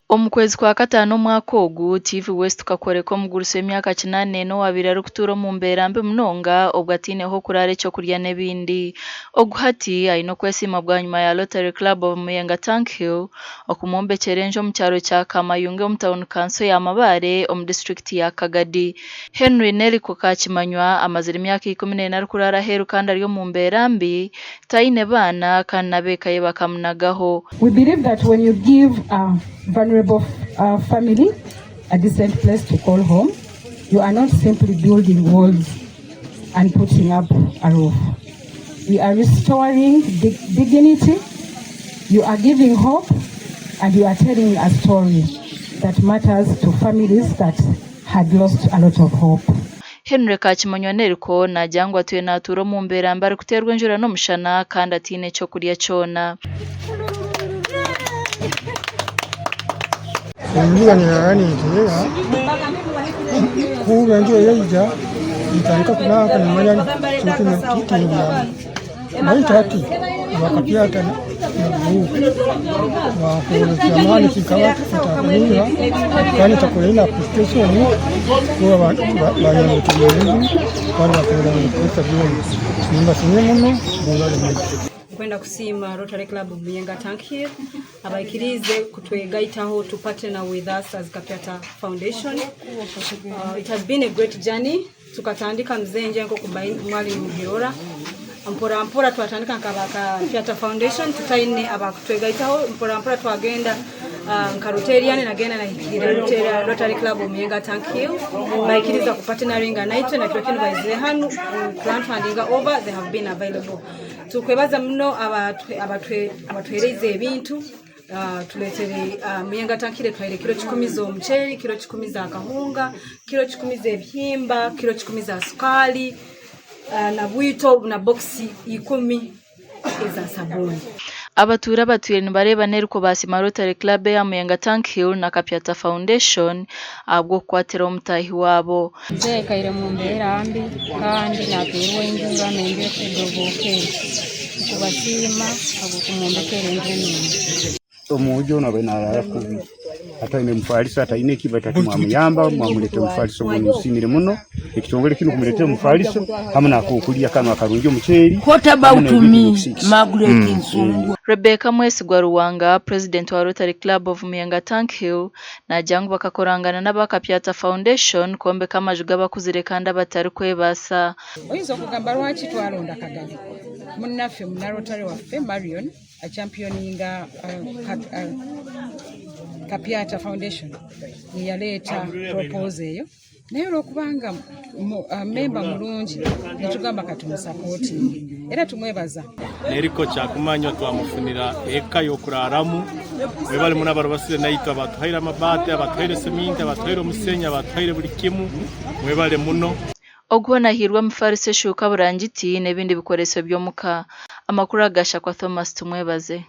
Omu kwezi kwa kataano omwaka ogu, TV West tukakoreka omugurusi w'emyaka 84 owaabaire arikutuura omu mbeera mbi munonga obwo ataine h'okuraara eky'okurya n'ebindi. Ogu hati aine okwesiima bwanyima ya Rotary Club of Muyenga Tank Hill okumwombekyera enju omu kyaro kya Kamayunga omu tauni kanso ya Mabaare omu disiturikiti ya Kagadi. Henry Neliko Kakimanywa amazire emyaka 14 arikuraara aheeru kandi ari omu mbeera mbi, taine baana kandi n'ab'eka ye bakamunagaho. We believe that when you give a vulnerable family a decent place to call home, you are not simply building walls and putting up a roof. We are restoring dignity, you are giving hope, and you are telling a story that matters to families that had lost a lot of hope. Henry Kakimanywa Neriko naagira ngu atwire naatuura omu mbeera mbi arikuteerwa enjura n'omushana kandi ataine ky'okurya kyona. Enjura neerara neeteera, ku enjura yaija ntandika kunaaba nimanya ngu tihaine buyambi. Baitu hati bakapyata na guruupu bankozesa amaani nkaba ntakuhurira kandi ntakorire na application kuba banyombekyera enju kandi bakorera ebikoresho byona. Nimbasiima muno mwebale muno. Nkwenda kusiima Rotary Club of Muyenga Tank Hill abaikiriize kutwegaitaho to partner with us as Kapyata Foundation. It has been a great journey. Tukatandika Muzenje nk'oku mwali nimugirora. Mpora mpora twatandika nka ba Kapyata Foundation tutaine abakutwegaitaho. Mpora mpora twagenda nka Rotarian nagenda nahikirira Rotary Club of Muyenga Tank Hill baikiriza kupartneringa naitwe na kiro kinu baizire hanu crowdfundinga over they have been available. Tukwebaza muno abatuhereize ebintu tuletere Muyenga Tank Hill etuhaire kiro kikumi z'omuceeri, kiro kikumi za kahunga, kiro kikumi z'ebihimba, kiro kikumi za sukaali na bwito na bokisi ikumi eza sabuuni. Abatuura abatwire nibareeba Neriko baasiima Rotary Club eya Muyenga Tank Hill na Kapyata Foundation ahabw'okukwatiraho omutaahi waabo. Mzee aikaire mu mbeera mbi kandi nateerwa enjura n'enju ekudobookere. Nikubasiima ahabw'okumwombekera enju enungi. Omwojo onu abaire naraara kubi ataine mufaliso ataine ki baitu hati mwamuyamba mwamuleetera omufaliso ogu nimusiimire muno ekitongole kinu kumuleetera omufaliso hamu n'akokulya kanu akarungi omuceeri What hamu about n'ebintu me, by'okusiikisa. Margaret Nsungwa? Rebecca Mwesigwa Ruwanga, Purezidenti wa Rotary Club of Muyenga Tank Hill Naagira ngu bakakorangana n'aba Kapyata Foundation kwombeka amaju g'abakuzire kandi abatarikwebaasa. Oyinza okugamba lwaki twalonda Kagabi? Munnaffe Munnarotary waffe Marion achampioninga Kapyata Foundation yeyaleeta proposal eyo naye olwokubanga memba mulungi netugamba katumusapootinge era tumwebaza. Neriko Kyakumanywa twamufunira eka y'okuraaramu. Mwebale muno abarubasire naitwe abatuhaire amabaati, abatuhaire seminti, abatuhaire omusenyi, abatuhaire buli kimu. Mwebale muno. Ogu hoona ahairwe emifariso, eshuuka, burangiti n'ebindi bikoreso by'omuka. Amakuru aga Shakwa Thomas Tumwebaze.